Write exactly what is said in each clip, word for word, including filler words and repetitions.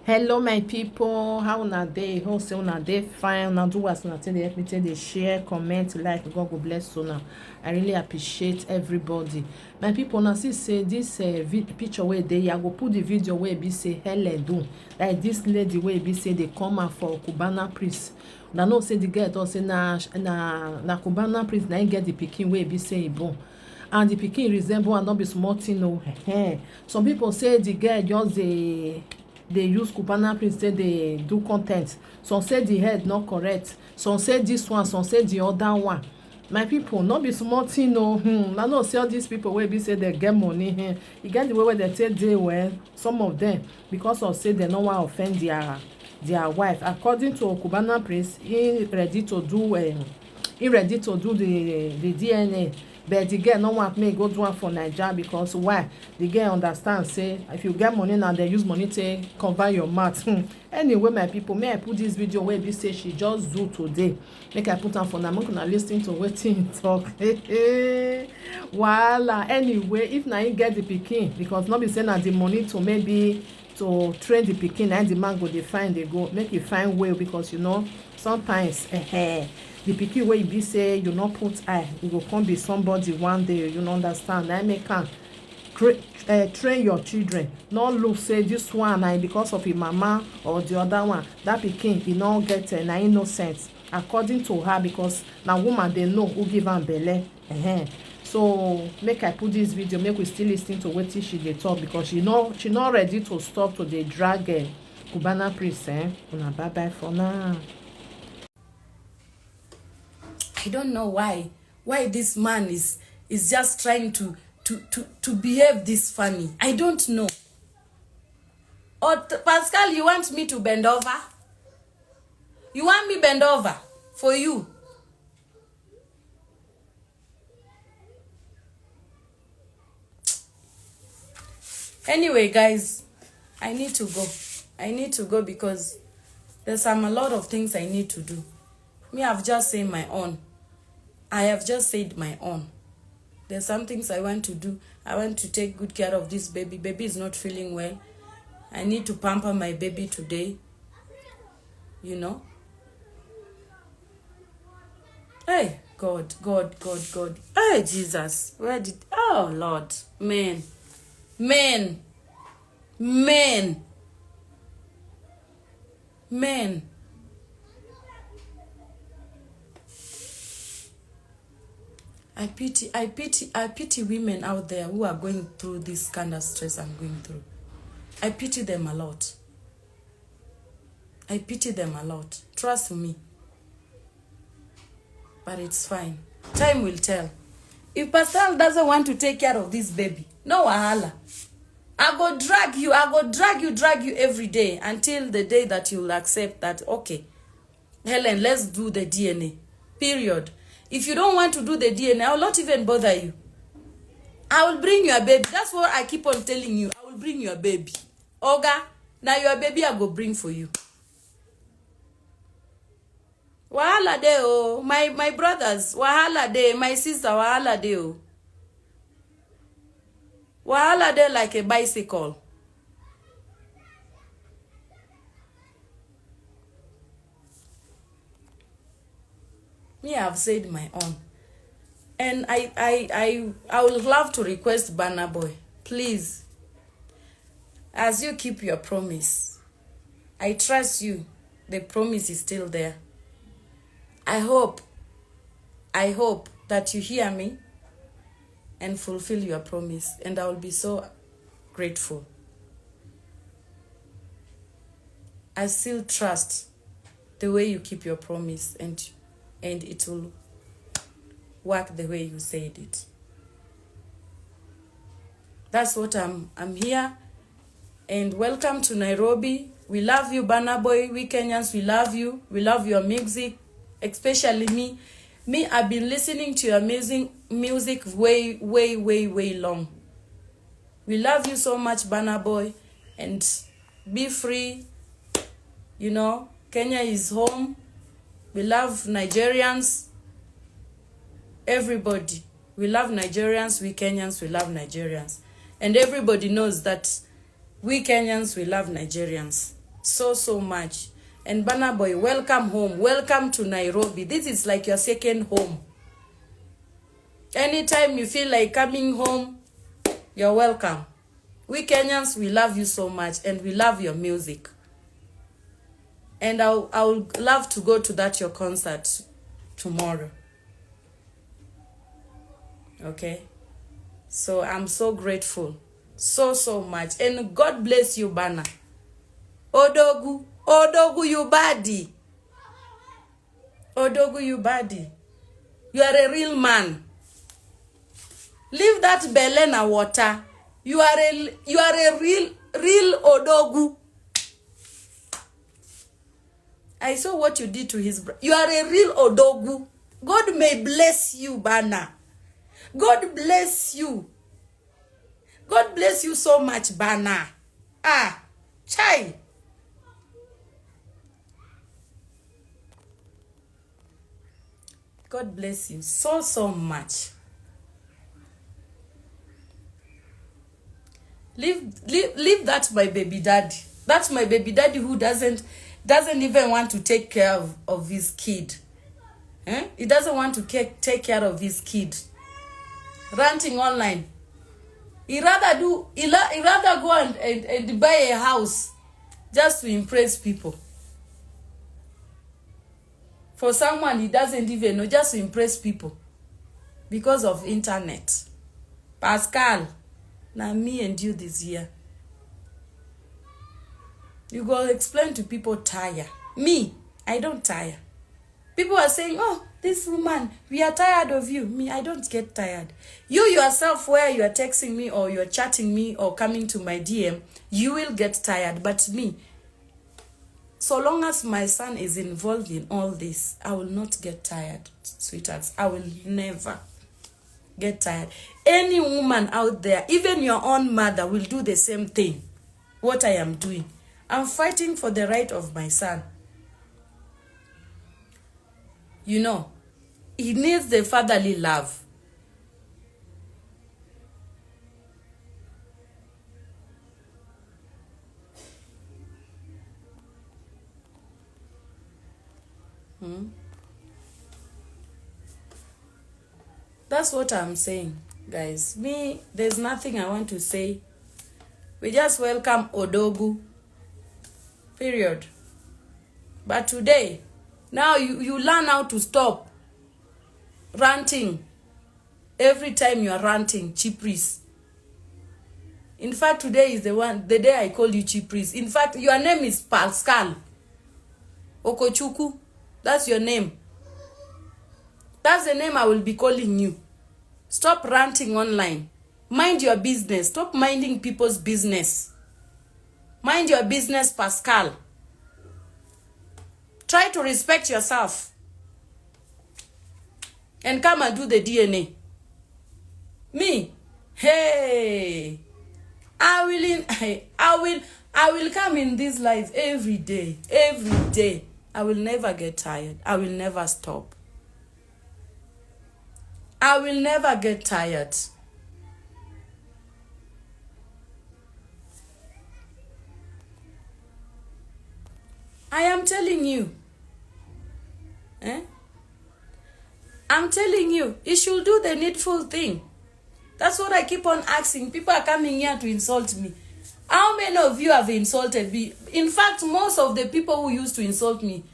Hello, my people. How una dey? Hope say una dey fine. Una do as una take dey help me take dey share, comment, like. God go bless una. I really appreciate everybody. My people, una see say this uh, vi- picture wey dey here, I go put the video wey be say Helen do. Like this lady wey be say dey come out for Cubana priest. Una know say the girl talk say na na na Cubana priest na him get the pikin wey be say he born, and the pikin resemble and no be small thing o. Some people say the girl just dey dey use Cubana priest take dey do content. Some say the head no correct. Some say this one, some say the other one. My people, no be small thing o. Hmm. I know say all these people wey be say they get money, hmm, e get the way wey they take dey well. Some of them, because of say they no wan offend their their wife. According to Cubana priest, he ready to do um, he ready to do the the D N A, but the girl no want make go do am for Naija. Because why? The girl understand say if you get money now, they use money to cover your mouth. Hmm. Anyway, my people, may I put this video where be say she just do today. Make I put am for now. Make una listen to wetin he talk. Wahala. Anyway, if na him get the pikin, because no be say na the money to maybe to train the pikin, na the man go dey find dey go make e find way, because you know sometimes eh, the pikin wey e be say you no put eye, e go come be somebody one day. You no understand? Na im make am tra- uh, train your children. No look say this one na because of him mama or the other one. That pikin, he no get uh, na innocent, according to her, because na woman dey know who give am belle. Ehen. So make I put this video, make we still listen to wetin she dey talk, because she no she no ready to stop to dey drag uh, Cubana priest. Eh? Una bye bye for now. I don't know why why this man is is just trying to to to to behave this funny. I don't know. Or t- Pascal, you want me to bend over? You want me bend over for you? Anyway, guys, I need to go. I need to go because there's some a lot of things I need to do. Me, I've just said my own. I have just said my own. There's some things I want to do. I want to take good care of this baby. Baby is not feeling well. I need to pamper my baby today. You know? Hey, God, God, God, God. Hey, Jesus. Where did. Oh, Lord. Men. Men. Men. Men. I pity, I pity, I pity women out there who are going through this kind of stress I'm going through. I pity them a lot. I pity them a lot. Trust me. But it's fine. Time will tell. If Pascal doesn't want to take care of this baby, no wahala. I go drag you, I go drag you, drag you every day until the day that you'll accept that, okay, Helen, let's do the D N A. Period. If you don't want to do the D N A, I will not even bother you. I will bring your baby. That's what I keep on telling you. I will bring your baby. Oga, now your baby I go bring for you. Wahala dey o, my my brothers, wahala dey, my sister, wahala dey o. Wahala dey like a bicycle. Me, I've said my own. And I I I I would love to request Banner Boy, please, as you keep your promise. I trust you. The promise is still there. I hope, I hope that you hear me and fulfill your promise, and I will be so grateful. I still trust the way you keep your promise, and and it will work the way you said it. That's what I'm I'm here. And welcome to Nairobi. We love you, Banner Boy. We Kenyans, we love you. We love your music, especially me. Me, I've been listening to your amazing music way, way, way, way long. We love you so much, Banner Boy, and be free. You know, Kenya is home. We love Nigerians. Everybody. We love Nigerians. We Kenyans, we love Nigerians. And everybody knows that we Kenyans, we love Nigerians. so, so much. And Burna Boy, welcome home. Welcome to Nairobi. This is like your second home. Anytime you feel like coming home, you're welcome. We Kenyans, we love you so much and we love your music. And I, I would love to go to that your concert tomorrow. Okay? So I'm so grateful. So, so much. And God bless you, Burna. Odogwu, Odogwu, you body. Odogwu, you body. You are a real man. Leave that belle na water. You are a, you are a real, real Odogwu. I saw what you did to his brother. You are a real Odogwu. God may bless you, Burna. God bless you. God bless you so much, Burna. Ah, chai. God bless you so, so much. Leave, leave, leave that my baby daddy. That's my baby daddy who doesn't, doesn't even want to take care of, of his kid. Eh? He doesn't want to ca- take care of his kid. Ranting online. He rather do. He, la- he rather go and, and, and buy a house just to impress people. For someone he doesn't even know, just to impress people because of internet. Pascal, now me and you this year. You go explain to people tire. Me, I don't tire. People are saying, "Oh, this woman, we are tired of you." Me, I don't get tired. You yourself, where you are texting me or you are chatting me or coming to my D M, you will get tired. But me, so long as my son is involved in all this, I will not get tired, sweethearts. I will never get tired. Any woman out there, even your own mother, will do the same thing. What I am doing, I'm fighting for the right of my son. You know, he needs the fatherly love. Hmm? That's what I'm saying, guys. Me, there's nothing I want to say. We just welcome Odogwu. Period. But today, now you, you learn how to stop ranting. Every time you are ranting, Chipris. In fact, today is the one, the day I call you Chipris. In fact, your name is Pascal Okochukwu. That's your name. That's the name I will be calling you. Stop ranting online. Mind your business. Stop minding people's business. Mind your business, Pascal. Try to respect yourself and come and do the D N A. Me, hey, I will in, I will, I will come in this life every day, every day. I will never get tired. I will never stop. I will never get tired. I am telling you. Eh? I'm telling you, he should do the needful thing. That's what I keep on asking. People are coming here to insult me. How many of you have insulted me? In fact, most of the people who used to insult me,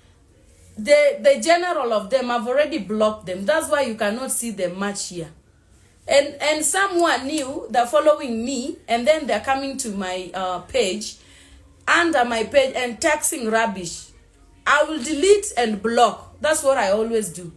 the the general of them, I've already blocked them. That's why you cannot see them much here. And and someone new, they're following me, and then they're coming to my uh, page, under my page, and texting rubbish. I will delete and block. That's what I always do.